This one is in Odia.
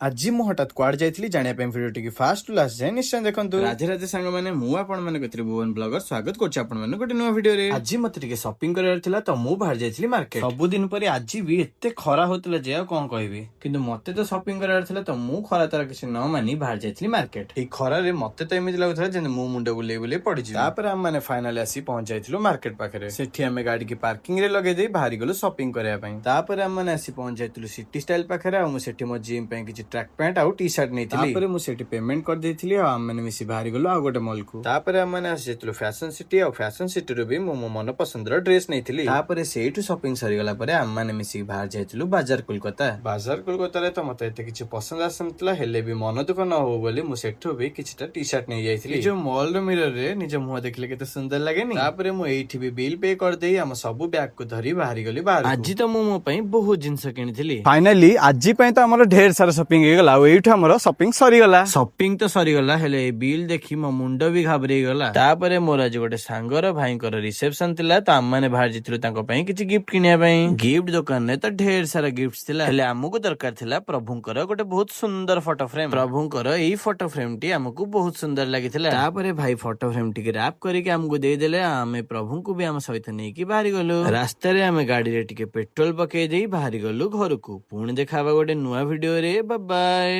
ଆଜି ମୁଁ ହଠାତ୍ କୁଆଡେ ଯାଇଥିଲି, ଜାଣିବା ପାଇଁ ଭିଡ଼ିଓ ଟିକେ ଫାଷ୍ଟ ଲାଷ୍ଟ ଯାଏଁ ନିଶ୍ଚୟ ଦେଖନ୍ତୁ। ରାଧେ ରାଧେ ସାଙ୍ଗମାନେ, ମୁଁ ଆପଣମାନଙ୍କ ତ୍ରିଭୁବନ ବ୍ଲଗର ସ୍ୱାଗତ କରୁଛି ଆପଣମାନଙ୍କୁ ଗୋଟେ ନୂଆ ଭିଡ଼ିଓରେ। ଆଜି ମତେ ଟିକେ ସପିଂ କରିବାର ଥିଲା ତ ମୁଁ ବାହାରି ଯାଇଥିଲି ମାର୍କେଟ। ସବୁଦିନ ପରି ଆଜି ବି ଏତେ ଖରା ହଉଥିଲା ଯେ ଆଉ କଣ କହିବି। କିନ୍ତୁ ମତେ ତ ସପିଂ କରିବାର ଥିଲା, ତ ମୁଁ ଖରା ତାର କିଛି ନ ମାନି ବାହାରି ଯାଇଥିଲି ମାର୍କେଟ। ଏଇ ଖରାରେ ମତେ ତ ଏମିତି ଲାଗୁଥିଲା ଯେମିତି ମୁଁ ମୁଣ୍ଡ ବୁଲେଇ ବୁଲେଇ ପଡିଯିବି। ତାପରେ ଆମେ ଫାଇନାଲି ଆସି ପହଞ୍ଚି ଯାଇଥିଲୁ ମାର୍କେଟ ପାଖରେ। ସେଠି ଆମେ ଗାଡିକି ପାର୍କିଂ ରେ ଲଗେଇ ଦେଇ ବାହାରି ଗଲୁ ସପିଂ କରିବା ପାଇଁ। ତାପରେ ଆମେ ଆସି ପହଞ୍ଚି ଯାଇଥିଲୁ ସିଟି ଷ୍ଟାଇଲ ପାଖରେ ଆଉ ମୁଁ ସେଠି ମୋ ଜିମ୍ ପାଇଁ କିଛି ଟ୍ରାକ୍ ପ୍ୟାଣ୍ଟ ଆଉ ଟି ସାର୍ଟ ନେଇଥିଲି। ତାପରେ ମୁଁ ସେଠି ପେମେଣ୍ଟ କରିଦେଇଥିଲି ଆଉ ଆମେ ମିଶି ବାହାରି ଗଲୁ ଆଉ ଗୋଟେ ମଲ୍ କୁ। ତାପରେ ଆମେ ଆସି ଯାଇଥିଲୁ ଫ୍ୟାସନ ସିଟି ଆଉ ଫ୍ୟାସନ ସିଟିରୁ ବି ମୁଁ ମୋ ମନ ପସନ୍ଦର ଡ୍ରେସ ନେଇଥିଲି। ତାପରେ ସେଇଠୁ ସପିଂ ସରିଗଲା ପରେ ଆମେ ମିଶିକି ବାହାରି ଯାଇଥିଲୁ ବାଜାର କୋଲକାତା। ବାଜାର କୋଲକାତାରେ ତ ମତେ ଏତେ କିଛି ପସନ୍ଦ ଆସିନଥିଲା, ହେଲେ ବି ମନ ଦୁଃଖ ନ ହବ ବୋଲି ମୁଁ ସେଠୁ ବି କିଛିଟା ଟି ସାର୍ଟ ନେଇଯାଇଥିଲି। ଏଇ ଯୋଉ ମଲ ର ମିରର ରେ ନିଜ ମୁହଁ ଦେଖିଲେ କେତେ ସୁନ୍ଦର ଲାଗେନି? ତାପରେ ମୁଁ ଏଇଠି ବି ବିଲ୍ ପେ କରିଦେଇ ଆମ ସବୁ ବ୍ୟାଗ କୁ ଧରି ବାହାରି ଗଲି ବାହାରକୁ। ଆଜି ତ ମୁଁ ମୋ ପାଇଁ ବହୁତ ଜିନିଷ କିଣିଥିଲି। ଫାଇନାଲି ଆଜି ପାଇଁ ତ ଆମର ଢେର ସାରା ସପିଂ ହେଇଗଲା ଆଉ ଏଇଠୁ ଆମର ସପିଂ ସରିଗଲା। ସପିଂ ତ ସରିଗଲା, ହେଲେ ଏଇ ବିଲ୍ ଦେଖି ମୋ ମୁଣ୍ଡ ବି ଘାବରେଇ ଗଲା। ତାପରେ ମୋର ଆଜି ଗୋଟେ ସାଙ୍ଗର ଭାଇଙ୍କର ରିସେପସନ ଥିଲା, ତ ଆମମାନେ ବାହାରି ଯାଇଥିଲୁ ତାଙ୍କ ପାଇଁ କିଛି ଗିଫ୍ଟ କିଣିବା ପାଇଁ। ଗିଫ୍ଟ ଦୋକାନରେ ତ ଢେର ସାରା ଗିଫ୍ଟ ଥିଲା, ହେଲେ ଆମକୁ ଦରକାର ଥିଲା ପ୍ରଭୁଙ୍କର ଗୋଟେ ବହୁତ ସୁନ୍ଦର ଫଟୋ ଫ୍ରେମ। ପ୍ରଭୁଙ୍କର ଏଇ ଫଟୋ ଫ୍ରେମ ଟି ଆମକୁ ବହୁତ ସୁନ୍ଦର ଲାଗିଥିଲା। ତାପରେ ଭାଇ ଫଟୋ ଫ୍ରେମ ଟିକେ ରାପ୍ କରିକି ଆମକୁ ଦେଇଦେଲେ ଆଉ ଆମେ ପ୍ରଭୁଙ୍କୁ ବି ଆମ ସହିତ ନେଇକି ବାହାରି ଗଲୁ। ରାସ୍ତାରେ ଆମେ ଗାଡିରେ ଟିକେ ପେଟ୍ରୋଲ ପକେଇ ଦେଇ ବାହାରି ଗଲୁ ଘରକୁ। ପୁଣି ଦେଖା ହବା ଗୋଟେ ନୂଆ ଭିଡିଓରେ। ବାଏ।